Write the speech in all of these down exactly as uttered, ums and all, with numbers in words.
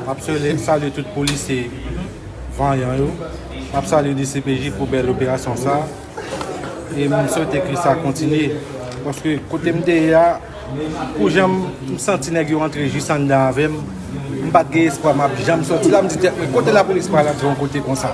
M ap salye, salye tout polisye vanyan yo. M ap salye D C P J pou bèl operasyon sa. E m swete ke sa kontinye. Paske kote m te ye a, pou jan m santi nèg yo antre jis anndan avè m, m pa t gen espwa m ap janm sòti la. M di tèt mwen, kote lapolis pral antre yon kote konsa?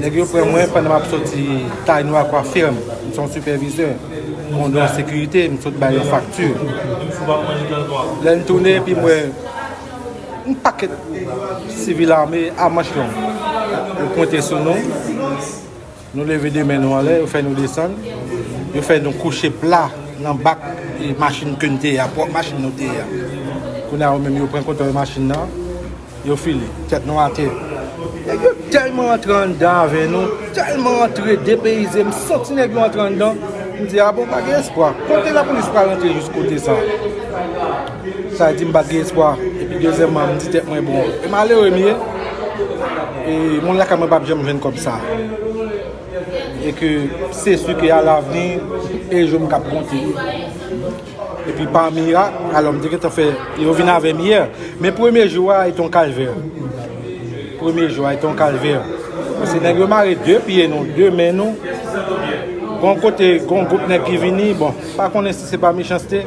Nèg yo pran mwen pandan m ap sòti Taynwa Coiffure. M se yon sipèvizè, kondò sekirite, m sot bay yon fakti. Lè n tounen, epi m wè yon pakèt sivil ame a manch long. Yo pwente sou nou. Nou leve de men nou anlè, yo fè nou desann. Yo fè nou kouche pla nan bak e machin ke n te ye a, pwòp machin nou te ye a. Kounye a, yo menm, yo pran kontwòl machin nan, yo file, tèt nou atè. Nèg yo tèlman antre anndan avè nou, tèlman antre depeyize, m santi nèg yo antre anndan. M di, a bon, pa gen espwa. Kote lapolis pral antre jis kote sa? Sa vle di m pa t gen espwa. Epi dezyèmman, m di tèt mwen, bon, e malere m ye. E moun lakay mwen p ap janm jwenn kòb sa. E ke se si ke alavni, e jou m k ap konte. Epi pa mirak, alò m te gentan fè, yo vin avè m yè. Men premye jou a, e te yon kalvè. Premye jou a, e te yon kalvè. Paske nèg yo mare de pye nou, de men nou. Gon kote, gon gwoup nèg ki vini, bon, pa konnen si se pa mechanste.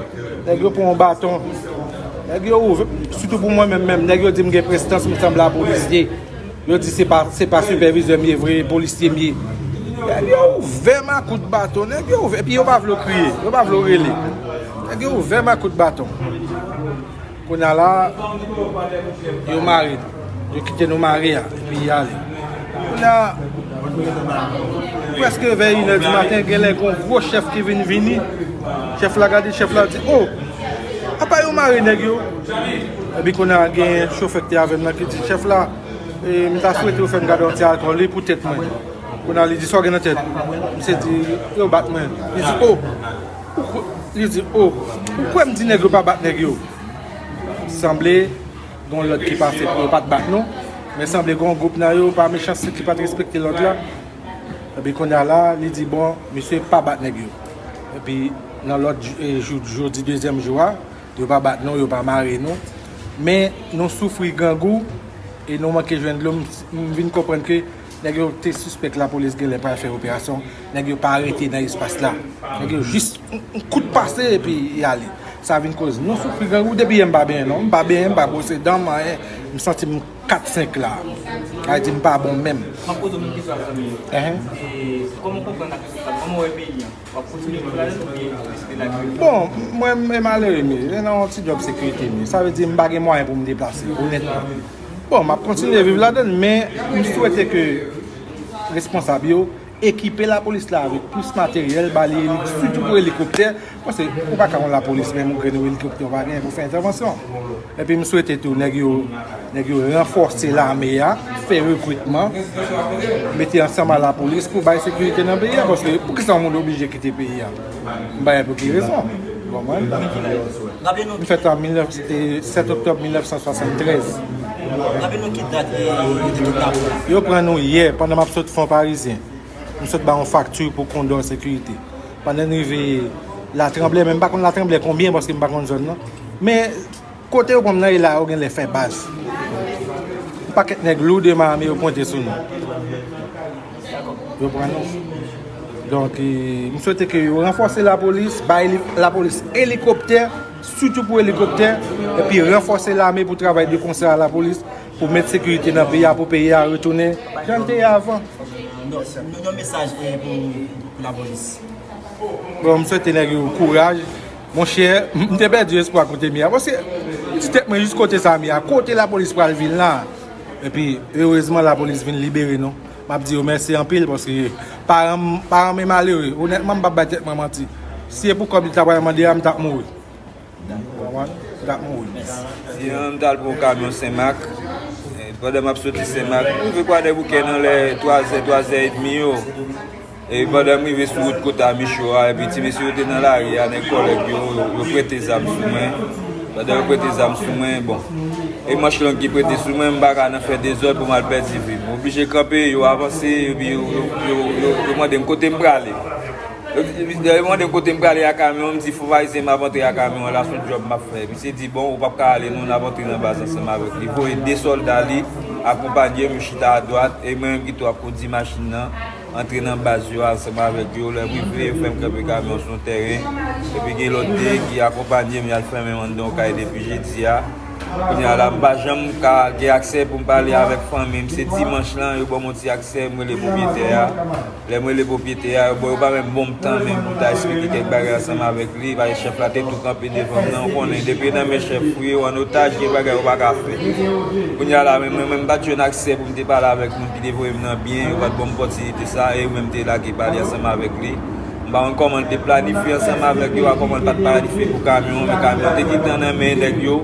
Nèg yo pran yon baton. Nèg yo ouvè, sitou pou mwen menm, menm, nèg yo di m gen prestans, m sanble a polisye. Yo di se pa, se pa sipèvizè m ye vre, polisye m ye. Nèg yo ouvè m a kout baton, nèg yo ouvè, epi yo pa vle w kriye, yo pa vle w rele. Nèg yo ouvè m a kout baton. Kounye a la, yo mare n. Yo kite nou mare a, epi y ale. Kounye a, prèske vè inè di maten, genlè gon gwo chèf ki vin vini. Chèf la gade, chèf la di, o, apa yo mare nèg yo? Epi kounye a, gen chofè ki te avè m nan ki di, chèf la, e, m ta swete yo fè m gade yon ti alkòl, wi, pou tèt mwen. Kounye a, li di, sa w gen nan tèt? Misye di, yo bat mwen. Li di, o, ou kwè, li di, o, ou kwè m di nèg yo pa bat nèg yo? Sanble gen yon lòd ki pase pou yo pa t bat nou, men sanble gen yon gwoup nan yo, pa mechanste, ki pa t respekte lòd la. Epi kounye a la, li di, bon, misye pa bat nèg yo. Epi nan lòt jou, e, jou, jodi dezyèm jou a, yo pa bat nou, yo pa mare nou. Men nou soufri grangou e nou manke jwenn dlo. M, m vin konprann ke nèg yo te sispèk lapolis genlè pral fè operasyon. Nèg yo pa rete nan espas la. Nèg yo jis yon, yon kout pase epi y ale. Sa vin koz nou soufri grangou. Depi yè m pa benyen non. M pa benyen, m pa bwose dan m, anyen. M santi m kat senk la. Sa vle di m pa bon menm. M ap poze w menm kesyon sa, zanmi yo. Kòman w konprann ak sa? Kòman w wè peyi a? W ap kontinye viv ladan l oubyen w deside lage l? Bon, mwen, m malere m ye. Se nan yon ti djòb sekirite m ye. Sa vle di m pa gen mwayen pou m deplase, onètman. Bon, m ap kontinye viv ladan l, men m swete ke responsab yo ekipe lapolis la avèk plis materyèl, ba li eli-, sitou pou elikoptè, paske ou pa ka yon lapolis, menm yon grenn elikoptè ou pa genyen pou fè entèvansyon. Epi m swete tou, nèg yo, nèg yo ranfòse lame a, fè rekritman, mete ansanm a lapolis pou bay sekirite nan peyi a, paske poukisa yon moun oblije kite peyi a? M pa wè pou ki rezon. Ou konprann? M fèt an mil nèf, e, sèt oktòb mil nèf san swasanntrèz. Raple nou ki dat, e, yo te kidnape w? Yo pran nou yè, pandan m ap sot Fon Parizyen. M sot ba yon fakti pou kondò sekirite. Pandan n rive Latranblè, men m pa konn Latranblè konbyen, paske m pa konn zòn nan. Men kote yo pran m nan, e la yo genlè fè baz. Yon pakèt nèg lou de ma ame yo pwente sou nou. Yo pran nou. Donk, e, m swete ke yo ranfòse lapolis, bay li, lapolis elikoptè, sitou pou elikoptè, epi ranfòse lame pou travay de konsè a lapolis, pou met sekirite nan peyi a, pou peyi a retounen jan l te ye avan. Non, non, yon mesaj, e, pou, pou lapolis. Bon, m swete nèg yo kouraj. Monchè, m te pèdi espwa kote m ye a. Paske m di tèt mwen jis kote sa m ye a. Kote lapolis pral vin la? Epi, erezman, lapolis vin libere nou. M ap di yo mèsi anpil paske paran m, paran m e malere. Onètman, m p ap bay tèt mwen manti. Si e pou kòb li ta pral mande a, m t ap mouri. Ou konprann? M t ap mouri. Mèsi. Di an, m t al pran yon kamyon Senmak. E, pandan m ap soti Senmak, m rive Kwadèboukè nan lè twa zè, twa zè edmi yo. E pandan m rive sou wout Kota Micho a, epi ti mesye yo te nan lari a, nèg kòlèg yo, yo, yo prete zam sou mwen. Pandan yo prete zam sou mwen, bon. E manch long ki prete sou mwen, m pa ka nan fè dezòd pou m al pèdi vi m. M oblije kanpe, yo avanse, epi yo, yo, yo, yo, yo mande m kote m prale. Yo di, yo mande kote m prale a kamyon, m di fò Ayisyen m ap antre a kamyon an, la se yon djòb m ap fè. Misye di, bon, ou p ap ka ale non, n ap antre nan baz ansanm avèk li. Voye de sòlda li, akonpanye m, yo chita adwat, e mwen menm ki tou ap kondi machin nan, antre nan baz yo ansanm avèk yo. Lè m rive, yo fè m kanpe kamyon sou yon tèren, epi gen lòt de ki akonpanye m, y al fèmen m anndan yon kay depi jedi a. Kounye a la, m pa janm ka gen aksè pou m pale avèk fanmi m. Se dimanch lan, yo ban m yon ti aksè, m rele pwopyetè a. Lè m rele pwopyetè a, yo, bon, yo pa menm ban m tan menm pou m ta eksplike kèk bagay ansanm avèk li, paske chèf la te tou kanpe devan m nan, ou konnen, depi nan men chèf ou ye, ou an otaj, gen bagay ou pa ka fè. Kounye a la, men mwen, mwen, m pa t jwenn aksè pou m te pale avèk moun ki te voye m nan byen, yo pa t ban m opòtinite sa, e yo menm te lage pale ansanm avèk li. M pa konn kòman l te planifye ansanm avèk yo, a kòman l pa t planifye pou kamyon an, men kamyon an te gentan nan men nèg yo.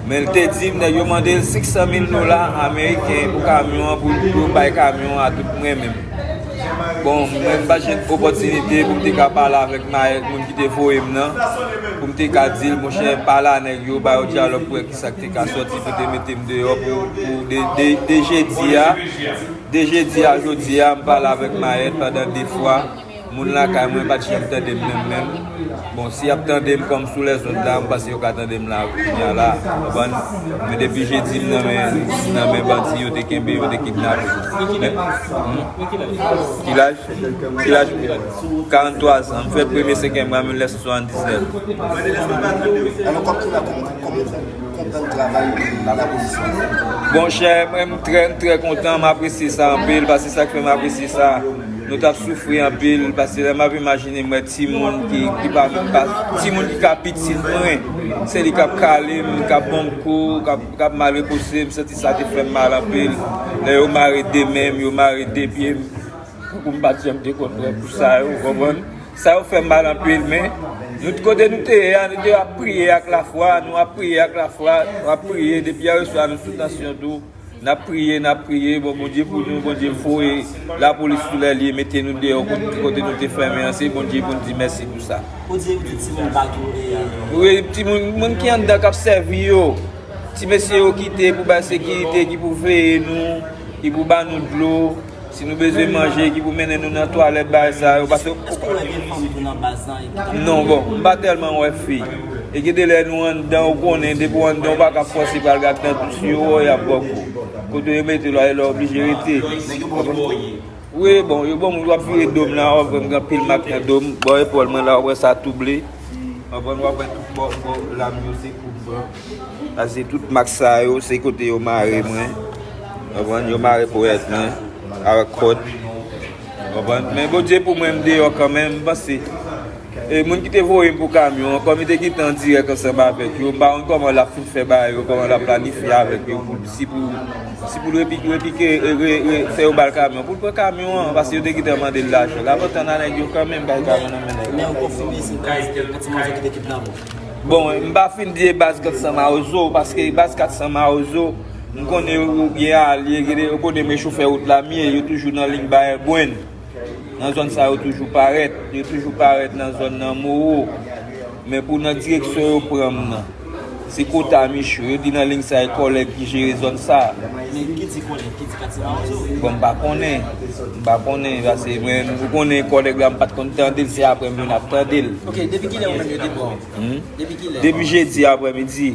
Men l te di m, nèg yo mande l senk san mil dola ameriken pou kamyon an, pou, pou yo bay kamyon an a tout mwen menm. Bon, mwen m pa jwenn opòtinite pou m te ka pale avèk mayèt moun ki te voye m nan, pou m te ka di l, monchè, pale a nèg yo, ba yo dyalòg pou wè kisa k te ka sòti pou te mete m deyò pou, pou de, de, de jedi a. De jedi a jodi a, m pale avèk mayèt pandan de fwa. Moun lakay mwen pa t janm tande m menm menm. Bon, si y ap tande m kòm sou lèzond la, m panse yo ka tande m la kounye a la. Konprann? Men depi jedi m nan men, m nan men bandi, yo te kenbe, yo te kidnape. Ki laj? Ki laj? Karant twa zan. M fèt premye senkyèm mwa mil nèf san swasanndisnèf. Alò, kòm ki la, kòm, kòm, kòm konprann travay lapolis la? Bon, chè, mwen, m trè, m trè kontan, m apresye sa anpil, paske sa k fè m apresye sa, nou t ap soufri anpil, paske lè m ap imajine m wè timoun ki, ki pa menm pa, timoun ki ka pitit mwen, se li k ap kale m, k ap ban m kou, k ap, k ap malrepose m, m santi sa te fè m mal anpil. Lè yo mare de men m, yo mare de pye m, pou m pa t janm te konn prè pou sa yo, ou konprann? Sa yo fè m mal anpil, men nou, kote nou te ye a, nou te ap priye ak lafwa, nou ap priye ak lafwa, nou ap priye, depi yè swa nou sou tansyon tou, n ap priye, n ap priye, bon, Bondye pou nou, Bondye voye lapolis sou lè l ye, mete nou deyò kote, kote nou te fèmen an, se Bondye pou n di mèsi pou sa. Ou di, ou di timoun pa tou, e, wi, timoun, moun ki anndan k ap sèvi yo, ti mesye yo kite pou bay sekirite, ki pou veye nou, ki pou ba nou dlo, si nou bezwen manje, ki pou mennen nou nan twalèt, bagay sa yo, paske Èske w wè gen fanm tou nan baz lan e ki t ap... Non, bon, m pa tèlman wè fi. E gen de lè nou anndan, ou konnen, depi w anndan, ou pa ka fòse pral gad nan dous yo, y ap ba w kou. Kote yo mete l la, e la w oblije rete. Nèg yo ba w kou? Wi, bon, yo ban m, w ap vire do m la, w ap wè m gen anpil mak nan do m. Bò epòl mwen la, w ap wè sa tou ble. W ap wè, w ap wè tout bò, bò lam yo se kout ban. Paske tout mak sa yo, se kote yo mare mwen. Konprann? Yo mare ponyèt mwen avèk kòd. Konprann? Men Bondye pou mwen, m deyò kanmenm, m panse. E moun ki te voye m pou kamyon an, kòm li te gentan an dirèk ansanm avèk yo, m pa konn kòman l ap fin fè bagay yo, kòman l ap planifye avèk yo, pou, si pou, si pou l repi-, repike, e, re-, re-, fè yo ba l kamyon, pou l pran kamyon an, paske yo te gentan mande l lajan. L ap antann a nèg yo kanmenm, bay kamyon nan men nèg yo. Men ou konfime se baz Kat San Mawozo ki te kidnape w? Bon, m pa fin di e baz Kat San Mawozo, paske baz Kat San Mawozo, m konnen yo, yo gen alye, gen de, yo konnen men chofè wout la m ye, yo toujou nan liy Bayè Bwenn. Nan zòn sa, yo toujou parèt, yo toujou parèt nan zòn nan Mowo. Men pou nan direksyon yo pran m nan, se Kota Micho, yo di nan liy sa, e kòlèg ki jere zòn sa. Men ki di kòlèg, ki di Kat San Mawozo? Bon, m pa konnen, m pa konnen, paske mwen, ou konnen kòlèg la, m pa t konn tande l, se apre m vin ap tande l. Ok, depi kilè ou menm yo te pran w? Hmm? Depi kilè? Depi jedi aprèmidi.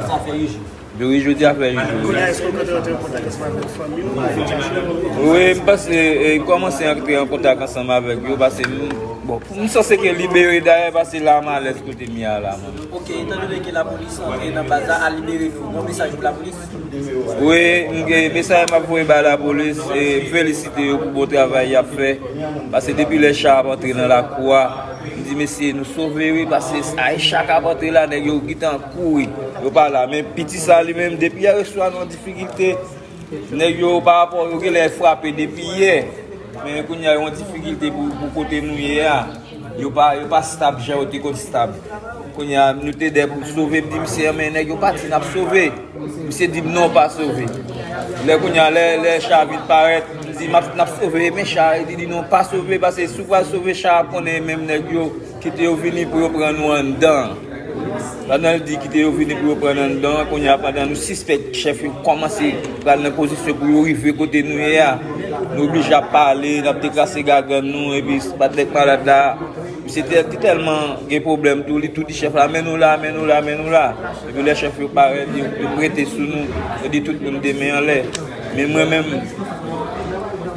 Sa fè uit jou. Wi, jodi a fè uit jou. Kounye a, èske w kontre antre an kontak ansanm avèk fanmi w, ou vin chache yo? Wi, m panse, e, m kòmanse antre an kontak ansanm avèk yo, paske m, bon, m sanse ke libere dayè, paske la m alèz kote m ye a la, mwen. Ok, etan done ke lapolis antre nan baz la, al libere fi w, gon mesaj pou lapolis? Wi, m gen mesaj m ap voye bay lapolis, e, felisite yo pou bon travay y ap fè, paske depi lè cha ap antre nan lakou a, m di, mesye, nou sove, wi, paske Aisha k ap antre la, nèg yo gentan kouri. Yo pa la. Men piti sa li menm, depi yè swa, nou an difikilte. Nèg yo, pa rapò, yo genlè frape depi yè. Men kounye a, yo an difikilte pou, pou kote nou ye a. Yo pa, yo pa stab jan yo te konn stab. Kounye a, nou te dè pou sove, m di misye, men nèg yo pati, n ap sove. Misye di m non, pa sove. Lè kounye a, lè, lè cha vin parèt, m di, m ap, n ap sove, men cha, li di non, pa sove, paske si w pral sove cha, konnen menm nèg yo, kite yo vini pou yo pran nou anndan. Pandan l di kite yo vini pou yo pran n anndan, kounye a, pandan nou sispèk chèf yo kòmanse pral nan pozisyon pou yo rive kote nou ye a, Nou oblije ap pale, n ap dekrase gagann nou, epi patnè k malad la, misye te, te tèlman gen pwoblèm tou, li tou di chèf la, "Men nou la, men nou la, men nou la." Epi lè chèf yo parèt, yo, yo prete sou nou, yo di tout moun de men anlè. Men mwen menm,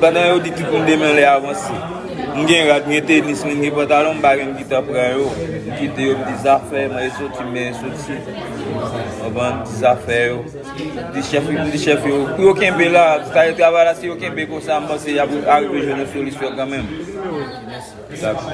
pandan yo di tout moun de men anlè avanse, m gen rad, m gen tenis, m gen pantalon, m pa gen ki t ap pran yo. M kite yo, m di zafè, m resoti, m byen soti. Konprann? Di zafè yo. Di chèf, di chèf yo, pou yo kenbe la, sa yo travay la, si yo kenbe konsa, m panse y ap arive jwenn yon solisyon kanmenm. Dakò.